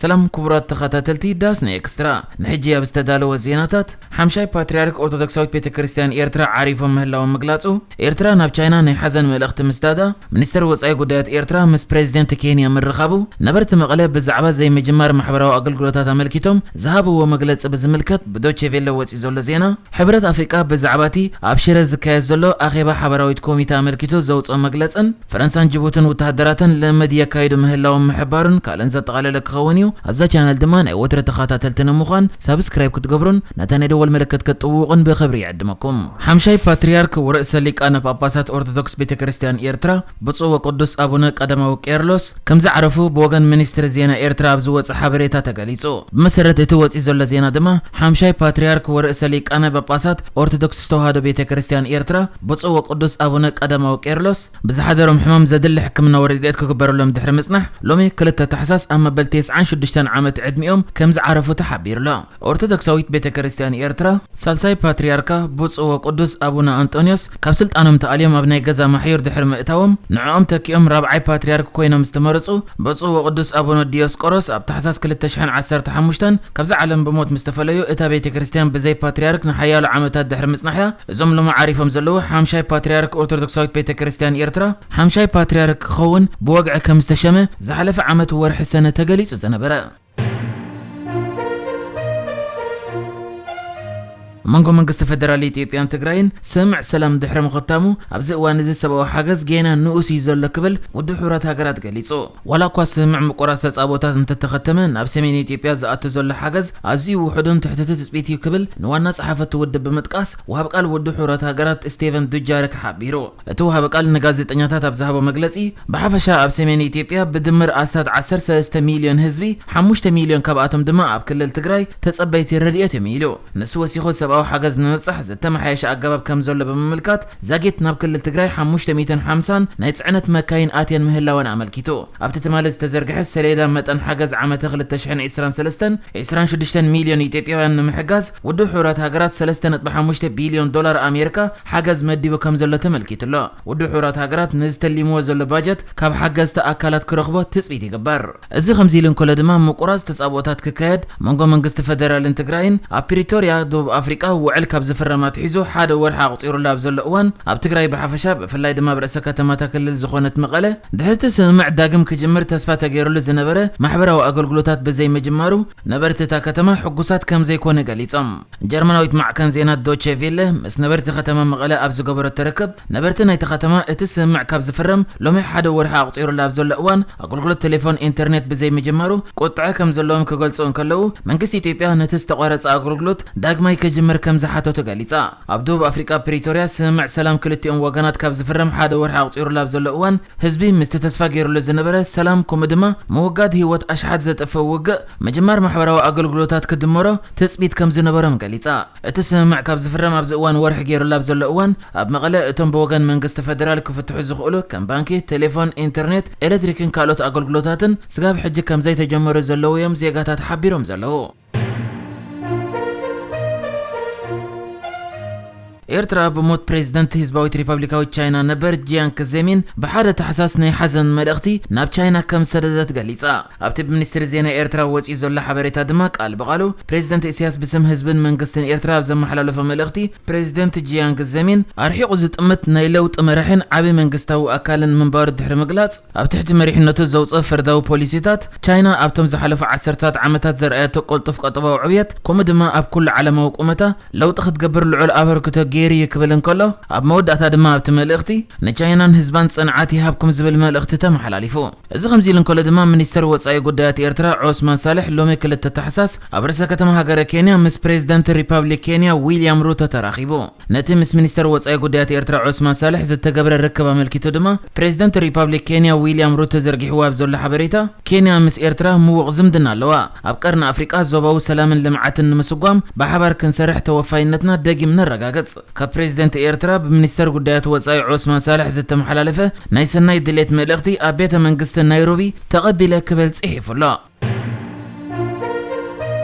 ሰላም ክቡራት ተኸታተልቲ ዳስ ናይ ኤክስትራ፣ ንሕጂ ኣብ ዝተዳለወ ዜናታት፣ ሓምሻይ ፓትርያርክ ኦርቶዶክሳዊት ቤተ ክርስቲያን ኤርትራ ዓሪፎም ምህላዎም ምግላጹ፣ ኤርትራ ናብ ቻይና ናይ ሓዘን መልእኽቲ ምስዳዳ፣ ሚኒስተር ወጻኢ ጉዳያት ኤርትራ ምስ ፕሬዝደንት ኬንያ ምርኻቡ፣ ነበርቲ መቐለ ብዛዕባ ዘይምጅማር ማሕበራዊ ኣገልግሎታት ኣመልኪቶም ዝሃብዎ መግለጺ ብዝምልከት ብዶቼ ቬለ ወጺኡ ዘሎ ዜና፣ ሕብረት ኣፍሪቃ ብዛዕባ እቲ ኣብ ሽረ ዝካየድ ዘሎ ኣኼባ ሓበራዊት ኮሚተ ኣመልኪቱ ዘውጽኦ መግለጽን፣ ፈረንሳን ጅቡትን ወተሃደራተን ልምምድ የካይዱ ምህላዎም ምሕባሩን ካልእን ዘጠቓለለ ክኸውን እዩ። ኣብዛ ቻነል ድማ ናይ ወትሪ ተኸታተልቲ ንምዃን ሳብስክራይብ ክትገብሩን ነታ ናይ ደወል ምልክት ክትጥውቑን ብኽብሪ ይዕድመኩም። ሓምሻይ ፓትርያርክ ወርእሰ ሊቃነ ጳጳሳት ኦርቶዶክስ ቤተ ክርስቲያን ኤርትራ ብፁዕ ወቅዱስ ኣቡነ ቀዳማዊ ቄርሎስ ከም ዝዓረፉ ብወገን ሚኒስትሪ ዜና ኤርትራ ኣብ ዝወጸ ሓበሬታ ተገሊጹ። ብመሰረት እቲ ወጺኡ ዘሎ ዜና ድማ፣ ሓምሻይ ፓትርያርክ ወርእሰ ሊቃነ ጳጳሳት ኦርቶዶክስ ተዋህዶ ቤተ ክርስቲያን ኤርትራ ብፁዕ ወቅዱስ ኣቡነ ቀዳማዊ ቄርሎስ ብዝሓደሮም ሕማም ዘድሊ ሕክምናዊ ረድኤት ክግበረሎም ድሕሪ ምጽናሕ፣ ሎሚ ክልተ ታሕሳስ ኣብ መበል ተስዓን ሽዱሽተን ዓመት ዕድሚኦም ከም ዝዓረፉ ተሓቢሩ ኣሎ። ኦርቶዶክሳዊት ቤተ ክርስቲያን ኤርትራ፣ ሳልሳይ ፓትርያርካ ብፁዕ ወቅዱስ ኣቡነ ኣንጦንዮስ ካብ ስልጣኖም ተኣልዮም ኣብ ናይ ገዛ ማሕዩር ድሕሪ ምእታዎም፣ ንዕኦም ተኪኦም ራብዓይ ፓትርያርክ ኮይኖም ዝተመረጹ ብፁዕ ወቅዱስ ኣቡነ ዲዮስቆሮስ ኣብ ታሕሳስ ክልተ ሽሕን ዓሰርተ ሓሙሽተን ካብዛ ዓለም ብሞት ምስ ተፈለዩ፣ እታ ቤተ ክርስቲያን ብዘይ ፓትርያርክ ንሓያሎ ዓመታት ድሕሪ ምጽናሕያ፣ እዞም ሎሚ ዓሪፎም ዘለዉ ሓምሻይ ፓትርያርክ ኦርቶዶክሳዊት ቤተ ክርስቲያን ኤርትራ፣ ሓምሻይ ፓትርያርክ ክኸውን ብወግዒ ከም ዝተሸመ ዝሓለፈ ዓመት ወርሒ ሰነ ተገሊጹ ዝነበረ። መንጎ መንግስቲ ፌደራል ኢትዮጵያን ትግራይን ስምምዕ ሰላም ድሕሪ ምኽታሙ፣ ኣብዚ እዋን እዚ ሰብኣዊ ሓገዝ ጌና ንኡስ እዩ ዘሎ ክብል ውድብ ሕቡራት ሃገራት ገሊጹ። ዋላ እኳ ስምምዕ ምቁራጽ ተጻብኦታት እንተተኸተመ፣ ናብ ሰሜን ኢትዮጵያ ዝኣቱ ዘሎ ሓገዝ ኣዝዩ ውሑድን ትሕቲ ትጽቢት እዩ ክብል ንዋና ጸሓፊ እቲ ውድብ ብምጥቃስ፣ ወሃብ ቃል ውድብ ሕቡራት ሃገራት ስቴቨን ዱጃሪክ ሓቢሩ። እቲ ወሃቢ ቃል ንጋዜጠኛታት ኣብ ዝሃቦ መግለጺ፣ ብሓፈሻ ኣብ ሰሜን ኢትዮጵያ ብድምር ኣስታት ዓሰርተ ሰለስተ ሚልዮን ህዝቢ፣ ሓሙሽተ ሚልዮን ካብኣቶም ድማ ኣብ ክልል ትግራይ ተጸበይቲ ረድኤት እዮም ኢሉ። ንሱ ወሲኹ፣ ሰብኣዊ ሓገዝ ንምብጻሕ ዝተመሓየሸ ኣገባብ ከም ዘሎ ብምምልካት፣ ዛጊት ናብ ክልል ትግራይ ሓሙሽተ ሚእትን ሓምሳን ናይ ጽዕነት መካይን ኣትየን ምህላወን ኣመልኪቱ። ኣብቲ ትማሊ ዝተዘርግሐ ሰሌዳ መጠን ሓገዝ ዓመተ ክልተ ሽሕን ዕስራን ሰለስተን፣ ዕስራን ሽዱሽተን ሚልዮን ኢትዮጵያውያን ንምሕጋዝ፣ ውድብ ሕቡራት ሃገራት ሰለስተ ነጥቢ ሓሙሽተ ቢልዮን ዶላር ኣሜሪካ ሓገዝ መዲቡ ከም ዘሎ ተመልኪቱ ኣሎ። ውድብ ሕቡራት ሃገራት ንዝተሊምዎ ዘሎ ባጀት ካብ ሓገዝቲ ኣካላት ክረኽቦ ትጽቢት ይግበር። እዚ ከምዚ ኢሉ እንከሎ ድማ፣ ምቁራጽ ተጻብኦታት ክካየድ መንጎ መንግስቲ ፌደራልን ትግራይን ኣብ ፕሪቶርያ፣ ደቡብ ኣፍሪቃ፣ ውዕል ካብ ዝፍረም ኣትሒዙ ሓደ ወርሒ ኣቑጺሩሉ ኣብ ዘሎ እዋን፣ ኣብ ትግራይ ብሓፈሻ፣ ብፍላይ ድማ ኣብ ርእሰ ከተማታ ክልል ዝኾነት መቐለ፣ ድሕሪ እቲ ስምምዕ ዳግም ክጅምር ተስፋ ተገይሩሉ ዝነበረ ማሕበራዊ ኣገልግሎታት ብዘይምጅማሩ፣ ነበርቲ እታ ከተማ ሕጉሳት ከም ዘይኮነ ገሊጾም። ጀርመናዊት ማዕከን ዜና ዶቼ ቬለ ምስ ነበርቲ ከተማ መቐለ ኣብ ዝገበረቶ ርክብ፣ ነበርቲ ናይቲ ከተማ እቲ ስምምዕ ካብ ዝፍረም ሎሚ ሓደ ወርሒ ኣቑጺሩሉ ኣብ ዘሎ እዋን፣ ኣገልግሎት ቴሌፎን ኢንተርኔት ብዘይምጅማሩ ቁጥዐ ከም ዘለዎም ክገልጹ እንከለዉ፣ መንግስቲ ኢትዮጵያ ነቲ ዝተቋረጸ ኣገልግሎት ዳግማይ ክጅምር ከም ዝሓተቱ ገሊጻ። ኣብ ደቡብ ኣፍሪቃ ፕሪቶርያ ስምምዕ ሰላም ክልቲኦም ወገናት ካብ ዝፍረም ሓደ ወርሒ ኣቑጺሩሉ ኣብ ዘሎ እዋን፣ ህዝቢ ምስቲ ተስፋ ገይሩሉ ዝነበረ ሰላም፣ ከምኡ ድማ ምውጋድ ህይወት ኣሽሓት ዘጥፍእ ውግእ፣ ምጅማር ማሕበራዊ ኣገልግሎታት ክድመሮ ትጽቢት ከም ዝነበሮም ገሊጻ። እቲ ስምምዕ ካብ ዝፍረም ኣብዚ እዋን ወርሒ ገይሩሉ ኣብ ዘሎ እዋን፣ ኣብ መቐለ እቶም ብወገን መንግስቲ ፌደራል ክፍትሑ ዝኽእሉ ከም ባንኪ፣ ቴሌፎን፣ ኢንተርኔት፣ ኤሌክትሪክን ካልኦት ኣገልግሎታትን ስጋብ ሕጂ ከም ዘይተጀመሩ ዘለዉ እዮም ዜጋታት ሓቢሮም ዘለዉ። ኤርትራ ብሞት ፕሬዝደንት ህዝባዊት ሪፐብሊካዊት ቻይና ነበር ጂያንግ ዜሚን ብሓደ ታሕሳስ ናይ ሓዘን መልእኽቲ ናብ ቻይና ከም ዝሰደደት ገሊጻ። ኣብቲ ብሚኒስትሪ ዜና ኤርትራ ወጺኡ ዘሎ ሓበሬታ ድማ፣ ቃል ብቓሉ ፕሬዝደንት ኢሳያስ ብስም ህዝብን መንግስትን ኤርትራ ኣብ ዘመሓላለፎ መልእኽቲ፣ ፕሬዝደንት ጂያንግ ዜሚን ኣርሒቑ ዝጥምት ናይ ለውጢ መራሒን ዓቢ መንግስታዊ ኣካልን ምንባሩ ድሕሪ ምግላጽ፣ ኣብ ትሕቲ መሪሕነቱ ዘውጽኦ ፈርዳዊ ፖሊሲታት፣ ቻይና ኣብቶም ዝሓለፉ ዓሰርታት ዓመታት ዘርኣየቶ ቅልጡፍ ቀጠባዊ ዕብየት፣ ከምኡ ድማ ኣብ ኩሉ ዓለማዊ ቁመታ ለውጢ ክትገብር ልዑል ኣበርክቶ ገይሩ እዩ ክብል እንከሎ፣ ኣብ መወዳእታ ድማ ኣብቲ መልእኽቲ፣ ንቻይናን ህዝባን ጽንዓት ይሃብኩም ዝብል መልእኽቲ ተመሓላሊፉ። እዚ ከምዚ ኢሉ እንከሎ ድማ፣ ሚኒስተር ወጻኢ ጉዳያት ኤርትራ ዖስማን ሳልሕ ሎሚ ክልተ ታሕሳስ ኣብ ርእሰ ከተማ ሃገረ ኬንያ ምስ ፕሬዝደንት ሪፓብሊክ ኬንያ ዊልያም ሩቶ ተራኺቡ። ነቲ ምስ ሚኒስተር ወጻኢ ጉዳያት ኤርትራ ዑስማን ሳልሕ ዝተገብረ ርክብ ኣመልኪቱ ድማ፣ ፕሬዝደንት ሪፓብሊክ ኬንያ ዊልያም ሩቶ ዘርጊሕዎ ኣብ ዘሎ ሓበሬታ፣ ኬንያ ምስ ኤርትራ ምዉቕ ዝምድና ኣለዋ። ኣብ ቀርኒ ኣፍሪቃ ዞባዊ ሰላምን ልምዓትን ንምስጓም ብሓባር ክንሰርሕ ተወፋይነትና ደጊም ነረጋግጽ። ካብ ፕሬዝደንት ኤርትራ ብሚኒስተር ጉዳያት ወጻኢ ዑስማን ሳልሕ ዝተመሓላለፈ ናይ ሰናይ ድሌት መልእኽቲ ኣብ ቤተ መንግስቲ ናይሮቢ ተቐቢለ ክብል ጽሒፉ ኣሎ።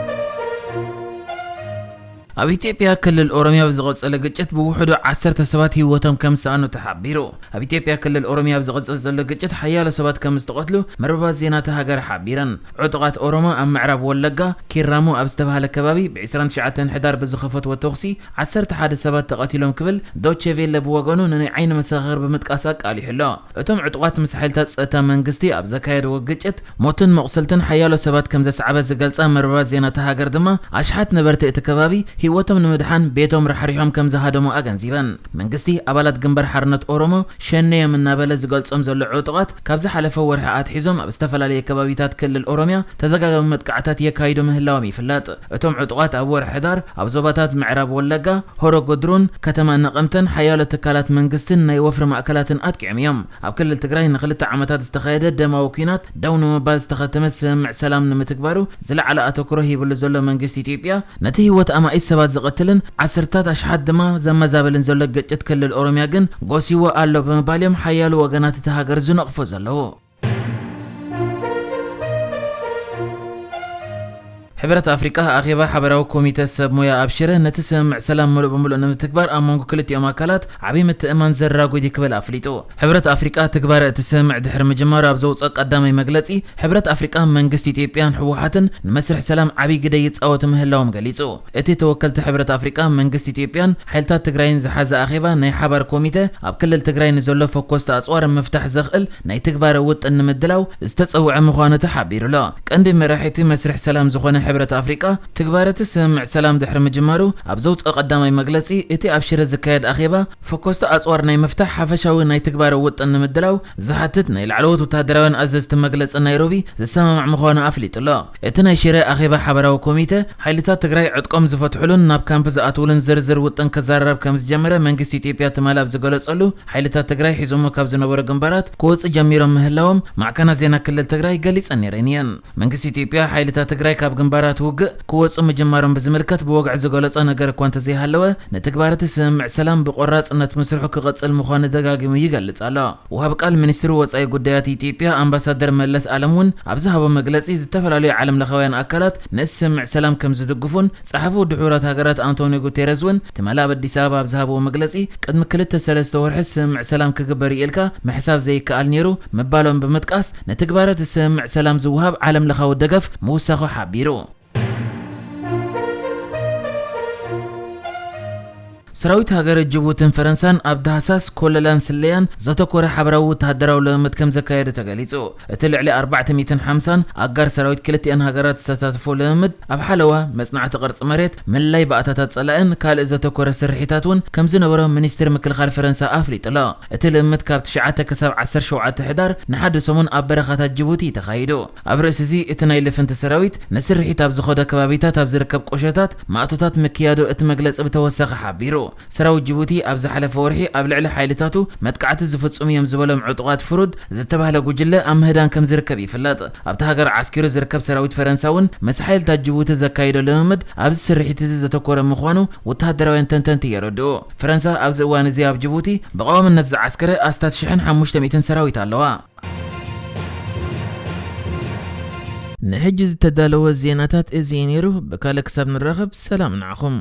ኣብ ኢትዮጵያ ክልል ኦሮሚያ ብዝቐጸለ ግጭት ብውሕዱ ዓሰርተ ሰባት ህይወቶም ከም ዝሰኣኑ ተሓቢሩ። ኣብ ኢትዮጵያ ክልል ኦሮሚያ ብዝቐጸለ ዘሎ ግጭት ሓያሎ ሰባት ከም ዝተቐትሉ መርበባት ዜና እታ ሃገር ሓቢረን። ዕጡቓት ኦሮሞ ኣብ ምዕራብ ወለጋ ኪራሙ ኣብ ዝተባህለ ከባቢ ብ ዕስራን ትሽዓተን ሕዳር ብዝኸፈትዎ ተኹሲ ዓሰርተ ሓደ ሰባት ተቐቲሎም ክብል ዶቼ ቬለ ብወገኑ ንናይ ዓይኒ መሰኻኽር ብምጥቃስ ኣቃሊሑ ኣሎ። እቶም ዕጡቓት ምስ ሓይልታት ጸጥታ መንግስቲ ኣብ ዘካየድዎ ግጭት ሞትን መቑሰልትን ሓያሎ ሰባት ከም ዘስዓበ ዝገልጻ መርበባት ዜና እታ ሃገር ድማ ኣሽሓት ነበርቲ እቲ ከባቢ ህይወቶም ንምድሓን ቤቶም ራሕሪሖም ከም ዝሃደሙ ኣገንዚበን። መንግስቲ ኣባላት ግንባር ሓርነት ኦሮሞ ሸኔ እዮም እናበለ ዝገልጾም ዘሎ ዕጡቓት ካብ ዝሓለፈ ወርሒ ኣትሒዞም ኣብ ዝተፈላለየ ከባቢታት ክልል ኦሮሚያ ተደጋጋሚ መጥቃዕታት የካይዱ ምህላዎም ይፍለጥ። እቶም ዕጡቓት ኣብ ወርሒ ሕዳር ኣብ ዞባታት ምዕራብ ወለጋ፣ ሆሮ ጉድሩን ከተማ ነቐምተን ሓያሎ ትካላት መንግስትን ናይ ወፍሪ ማእከላትን ኣጥቂዖም እዮም። ኣብ ክልል ትግራይ ንክልተ ዓመታት ዝተኻየደ ደማዊ ኲናት ደው ንምባል ዝተኸተመ ስምምዕ ሰላም ንምትግባሩ ዝለዓለ ኣተኩሮ ሂብሉ ዘሎ መንግስቲ ኢትዮጵያ፣ ነቲ ህይወት ኣማኢት ሰባት ዝቐትልን ዓሰርታት ኣሽሓት ድማ ዘመዛበልን ዘሎ ግጭት ክልል ኦሮሚያ ግን ጎሲዎ ኣሎ ብምባል እዮም ሓያሎ ወገናት እታ ሃገር ዝነቕፎ ዘለዉ። ሕብረት ኣፍሪቃ ኣኼባ ሓበራዊ ኮሚተ ሰብ ሞያ ኣብ ሽረ ነቲ ስምምዕ ሰላም ምሉእ ብምሉእ ንምትግባር ኣብ መንጎ ክልቲኦም ኣካላት ዓብዪ ምትእምማን ዘራጉድ እዩ ክብል ኣፍሊጡ። ሕብረት ኣፍሪቃ ትግባረ እቲ ስምምዕ ድሕሪ ምጅማሩ ኣብ ዘውፅኦ ቀዳማይ መግለፂ፣ ሕብረት ኣፍሪቃ መንግስቲ ኢትዮጵያን ህወሓትን ንመስርሕ ሰላም ዓብዪ ግደ ይፃወቱ ምህላዎም ገሊፁ። እቲ ተወከልቲ ሕብረት ኣፍሪቃ መንግስቲ ኢትዮጵያን ሓይልታት ትግራይን ዝሓዘ ኣኼባ ናይ ሓባር ኮሚተ ኣብ ክልል ትግራይ ንዘሎ ፈኮስቲ ኣፅዋር ምፍታሕ ዘኽእል ናይ ትግባረ ውጥን ንምድላው ዝተፀውዐ ምዃኑ ተሓቢሩ ኣሎ። ቀንዲ መራሒ እቲ መስርሕ ሰላም ዝኾነ ሕብረት ኣፍሪቃ ትግባረ እቲ ስምምዕ ሰላም ድሕሪ ምጅማሩ ኣብ ዘውፅኦ ቀዳማይ መግለፂ፣ እቲ ኣብ ሽረ ዝካየድ ኣኼባ ፈኮስቲ ኣፅዋር ናይ ምፍታሕ ሓፈሻዊ ናይ ትግባረ ውጥን ንምድላው ዝሓትት ናይ ላዕለዎት ወታደራውያን ኣዘዝቲ መግለፂ ናይሮቢ ዝሰማማዕ ምዃኑ ኣፍሊጡ ኣሎ። እቲ ናይ ሽረ ኣኼባ ሓበራዊ ኮሚተ ሓይልታት ትግራይ ዕጥቆም ዝፈትሑሉን ናብ ካምፕ ዝኣትውሉን ዝርዝር ውጥን ክዘራረብ ከም ዝጀመረ መንግስቲ ኢትዮጵያ ትማሊ ኣብ ዝገለጸሉ፣ ሓይልታት ትግራይ ሒዞሞ ካብ ዝነበሩ ግንባራት ክወፁ ጀሚሮም ምህላዎም ማዕከናት ዜና ክልል ትግራይ ገሊጸን ነይረን እየን። መንግስቲ ኢትዮጵያ ሓይልታት ትግራይ ካብ ግንባራት ውግእ ክወፁ ምጅማሮም ብዝምልከት ብወግዒ ዝገለጾ ነገር እኳ እንተዘይሃለወ፣ ንትግባረ እቲ ስምምዕ ሰላም ብቆራጽነት ምስርሑ ክቐጽል ምዃኑ ደጋጊሙ ይገልጽ ኣሎ። ወሃብ ቃል ሚኒስትሪ ወጻኢ ጉዳያት ኢትዮጵያ ኣምባሳደር መለስ ኣለም እውን ኣብ ዝሃቦ መግለጺ፣ ዝተፈላለዩ ዓለም ለኻውያን ኣካላት ንስምምዕ ሰላም ከም ዝድግፉን ጸሓፊ ውድብ ሕቡራት ሃገራት ኣንቶኒዮ ጉቴረዝ እውን ትማሊ ኣብ ኣዲስ ኣበባ ኣብ ዝሃብዎ መግለጺ፣ ቅድሚ ክልተ ሰለስተ ወርሒ ስምምዕ ሰላም ክግበር እዩ ኢልካ ምሕሳብ ዘይከኣል ነይሩ ምባሎም ብምጥቃስ፣ ንትግባረ እቲ ስምምዕ ሰላም ዝወሃብ ዓለም ለኻዊ ደገፍ ምውሳኹ ሓቢሩ። ሰራዊት ሃገረ ጅቡትን ፈረንሳን ኣብ ዳህሳስ፣ ኮለላን ስለያን ዘተኮረ ሓበራዊ ወተሃደራዊ ልምምድ ከም ዘካየዱ ተገሊጹ። እቲ ልዕሊ ኣርባዕተ ሚእትን ሓምሳን ኣጋር ሰራዊት ክልቲኣን ሃገራት ዝተሳተፎ ልምምድ፣ ኣብ ሓለዋ፣ መጽናዕቲ ቅርጺ መሬት፣ ምልላይ ባእታታት ጸላእን ካልእ ዘተኮረ ስርሒታት እውን ከም ዝነበሮ ሚኒስትሪ ምክልኻል ፈረንሳ ኣፍሊጡ ኣሎ። እቲ ልምምድ ካብ ትሽዓተ ክሳብ ዓሰርተ ሸውዓተ ሕዳር ንሓደ ሰሙን ኣብ በረኻታት ጅቡቲ እዩ ተኻይዱ። ኣብ ርእሲ እዚ፣ እቲ ናይ ልፍንቲ ሰራዊት ንስርሒት ኣብ ዝኸዶ ከባቢታት ኣብ ዝርከብ ቁሸታት ማእቶታት ምክያዱ እቲ መግለጺ ብተወሳኺ ሓቢሩ። ሰራዊት ጅቡቲ ኣብ ዝሓለፈ ወርሒ ኣብ ልዕሊ ሓይልታቱ መጥቃዕቲ ዝፍጽሙ እዮም ዝበሎም ዕጡቓት ፍሩድ ዝተባህለ ጉጅለ ኣብ ምህዳን ከም ዝርከብ ይፍለጥ። ኣብቲ ሃገር ዓስኪሩ ዝርከብ ሰራዊት ፈረንሳ እውን ምስ ሓይልታት ጅቡቲ ዘካየዶ ልምምድ ኣብዚ ስርሒት እዚ ዘተኮረ ምዃኑ ወተሃደራውያን ተንተንቲ የረድኡ። ፈረንሳ ኣብዚ እዋን እዚ ኣብ ጅቡቲ ብቐዋምነት ዝዓስከረ ኣስታት ሽሕን ሓሙሽተ ሚእትን ሰራዊት ኣለዋ። ንሕጂ ዝተዳለወ ዜናታት እዚ እዩ ነይሩ። ብካልእ ክሳብ ንራኸብ ሰላም ንዓኹም።